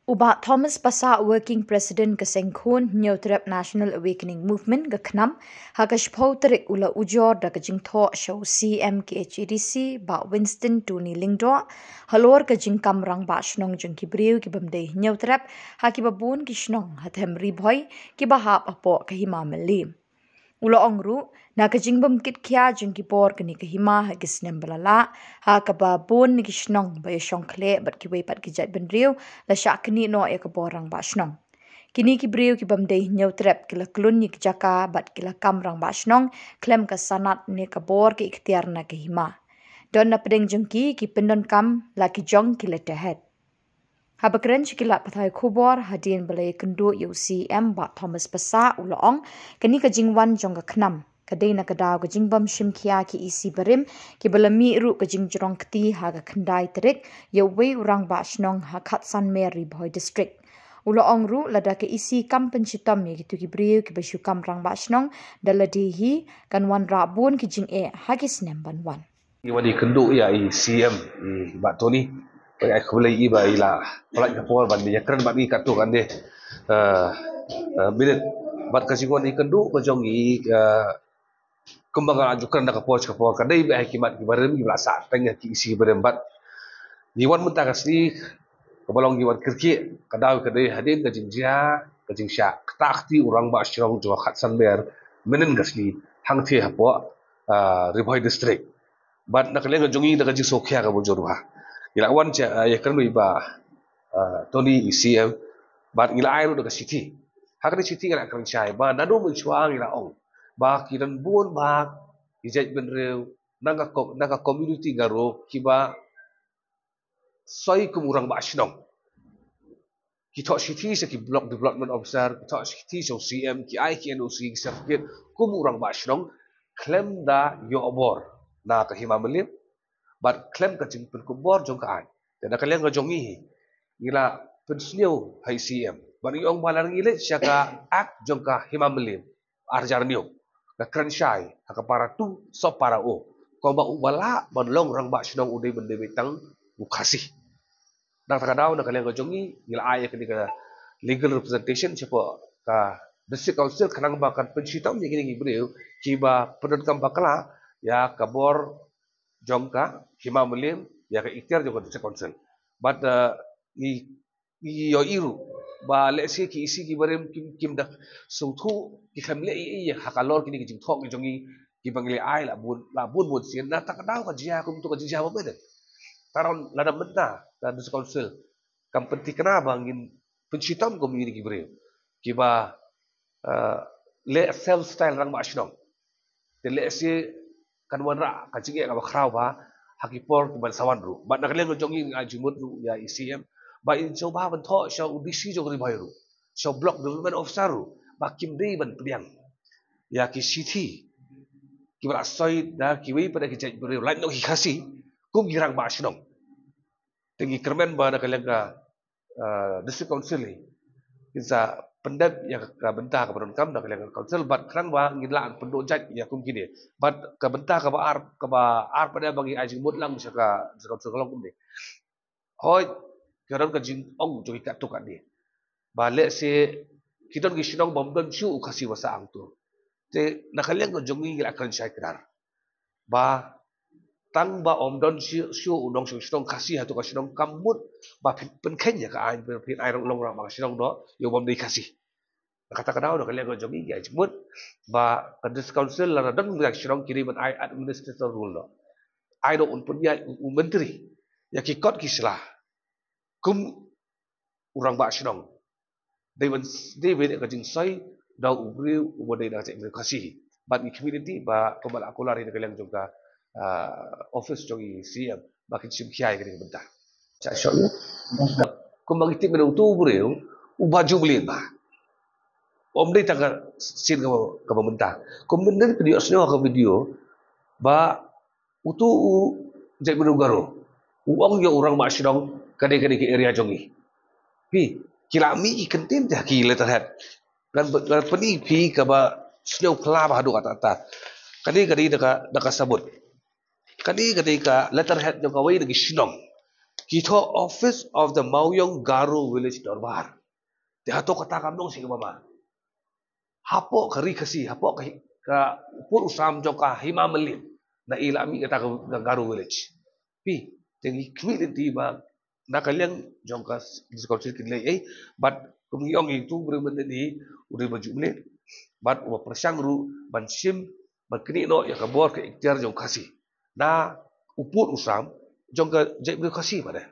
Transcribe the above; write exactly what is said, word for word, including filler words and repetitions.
U Bah Thomas Passah, Working President ka Seng Khun Hynñiewtrep National Awakening Movement, ka KHNAM, ha ka shiphew tarik u la ujor da ka jingthoh sha u C M KHADC, Bah Winston Tony Lyngdoh, halor ka jingkam rangbah shnong jong ki briew ki bym dei hynñiewtrep ha ki babun ki shnong ha them Ri Bhoi ki ba hap hapoh ka Hima Mylliem. U la ong ruh, na ka jingbym kit khia jong ki bor kane ka hima ha ki snem ba la lah, ha kaba bun na ki shnong ba ïa shong khleh bad kiwei pat ki jaitbynriew la shah knieh noh ïa ka bor rangbah shnong. Kine ki briew ki bym dei hynñiewtrep ki la klun ïa ki jaka bad ki la kam rangbah shnong khlem ka sanad ne ka bor ka iktiar na ka hima. Don na pdeng jong ki, ki pyndonkam la ki jong ki lehse. Haba kren sha ki lad pathai khubor hadien ba la ïakynduh ïa u C M, Bah Thomas Passah, u la ong, kane ka jingwan jong ka KHNAM ka dei na ka daw ka jingbym shim khia ki EC barim ki ba la mih ruh ka jingjrong kti ha ka khyndai tarik ïa uwei u rangbah shnong ha Khatsan Mer, Ri Bhoi District. U la ong ruh, lada ka EC kam pynshitom ïa kito ki briew ki ba shu kam rangbah shnong da lade hi, kan wanrah bun ki jingeh ha ki snem ban wan. Ngi wan ïakynduh ïa i C M, i Bah Tony. Ba ai khublei i ba i la pynlait ka por ban ïakren bad ngi katto katne, eh, eh, minit. Bad ka jingwan ïakynduh ka jong i, eh, kumba nga la ju kren da ka por sha ka por, ka dei ba ha ki mat ki barim ki ba la sah teng ha ki EC barim. Bad ngi wan mynta ka sngi, kaba long ngi wan kyrkieh, ka daw ka dei hadien ka jingjia ka jingshah ktah kti u rangbah shnong jong ka Khatsan Mer mynnin ka sngi hangtei hapoh, ah, Ri Bhoi District. Bad na ka liang ka jong ngi da ka jingsngewkhia kaba jur bha, ngi la wan sha, ah, ïakren bad i Bah, ah, Tony, i C M. Bad ngi la ai ruh da ka shithi. Ha kane ka shithi ngi la kren shai ba naduh mynshuwa ngi la ong ba ki don bun bah ki jaitbynriew na ka ko-, na ka community Garo ki ba soi kum u rangbah shnong. Ki thoh shithi sha ki Block Development Officer, ki thoh shithi sha u C M, ki ai ki N O C, ki certificate kum u rangbah shnong, khlem da ïoh bor na ka Hima Mylliem, bad khlem ka jingpynkup bor jong ka aiñ. Te na ka liang ka jong ngi hi, ngi la pynsngew ha i C M, bad ngi ong ba lada ngi leit sha ka Act jong ka Hima Mylliem ar hajar hynñiew, ka kren shai ha ka para two sub para O, kumba u ba lah ban long rangbah shnong u dei ban dei beit tang u Khasi. Na kata ka daw na ka liang ka jong ngi, ngi la ai ïa kane ka legal representation shapoh ka District Council khnang ba kan pynshitom ïa kine ki briew ki ba pyndonkam bakla ïa ka bor jong ka Hima Mylliem, ïa ka iktiar jong ka District Council. Bad, eh, ngi, ngi ïohi ruh ba lehse ki EC ki barim kim, kim da sngewthuh, ki khlem leh ei ei ha ka lor kine ki jingthoh ki jong ngi ki ba ngi la ai la bun, la bun bun sien. Na kata ka daw ka jia kumto ka jingjia ba bha. Karon lada mynta ka District Council kam pynthikna ba ngin pynshitom kum ïa kine ki briew ki ba, eh, leh self style rangbah shnong, te lehse kan wanrah ka jingeh kaba khraw bha ha ki por ki ban sa wan ruh. Bad na ka liang ka jong ngi, ngi ai jingmut ruh ïa i C M ba in sngewbha ban thoh sha u D C jong Ri Bhoi ruh, sha u Block Development Officer ruh, ba kim dei ban pdiang ïa ki shithi ki ba la soi da kiwei pat ki jaitbynriew lait noh ki Khasi kum ki rangbah shnong. Te ngi kyrmen ba na ka liang ka, eh, District Council hi, kin sa pyndep ïa ka bynta kaba donkam na ka liang ka Council, bad khnang ba ngin lah pynduh jait ïa kum kine. Bad ka bynta kaba ar, kaba ar pat ba ngi ai jingmut lang sha ka District Council ka long kumne. Hooid, ka don ka jingong jong ki katto katne ba lehse ki don ki shnong bym don shuh u Khasi ba sah hangto. Te na ka liang ka jong ngi, ngi la kren shai kdar ba tang ba ym don shuh, shuh u nongshong shnong Khasi hato ka shnong, kam mut ba phin pynkheiñ ïa ka aiñ, phin ai long rangbah shnong noh ïa u bym dei Khasi. Na kata ka daw na ka liang ka jong ngi, ngi ai jingmut ba ka District Council lada don ka shnong ki dei ban ai administrative rule noh. Ai noh, un pynïaid u, u myntri ïa ki kot ki sla kum u rangbah shnong. Dei ban, dei ban leh ka jingsoi da u briew u ba dei na ka jaitbynriew Khasi. Bad ngi khmih lynti ba kumba la kular hi na ka liang jong ka, ah, office jong i C M ba kin shim khia ïa kane ka bynta. Sha shong ïa kumba ngi tip mynta uto u briew u ba ju mlien bha. Ym dei tang ka sien kaba, kaba mynta. Kumba mynta phi ïohsngew ha ka video ba uto u jaitbynriew Garo u ong ïa u rangbah shnong ka dei, ka dei ka area jong ngi. Phi, ki la mih ki kyntien te ha ki letterhead. Ngan, ngan pyni phi kaba sngewphylla bha haduh katta katta. Kane ka dei da ka, da ka sabut. Kane ka dei ka letterhead jong kawei na ki shnong. Ki thoh Office of the Mawiong Garo Village Dorbar. Te hato kata kam nong shi kaba ma. Hapoh ka Ri Khasi, hapoh ka, ka pud u sam jong ka Hima Malin. Na i la mih kata ka, ka Garo Village. Phi, te ngi khmih lynti ba na ka liang jong ka District Council kin leh ei, bad kum ngi ong i tu briew mynta ni u dei ba ju mlien. Bad uba pyrshang ruh ban shim, ban knieh noh ïa ka bor ka ikhtiar jong Khasi. Na u pud u sam jong ka jaitbynriew Khasi bad eh.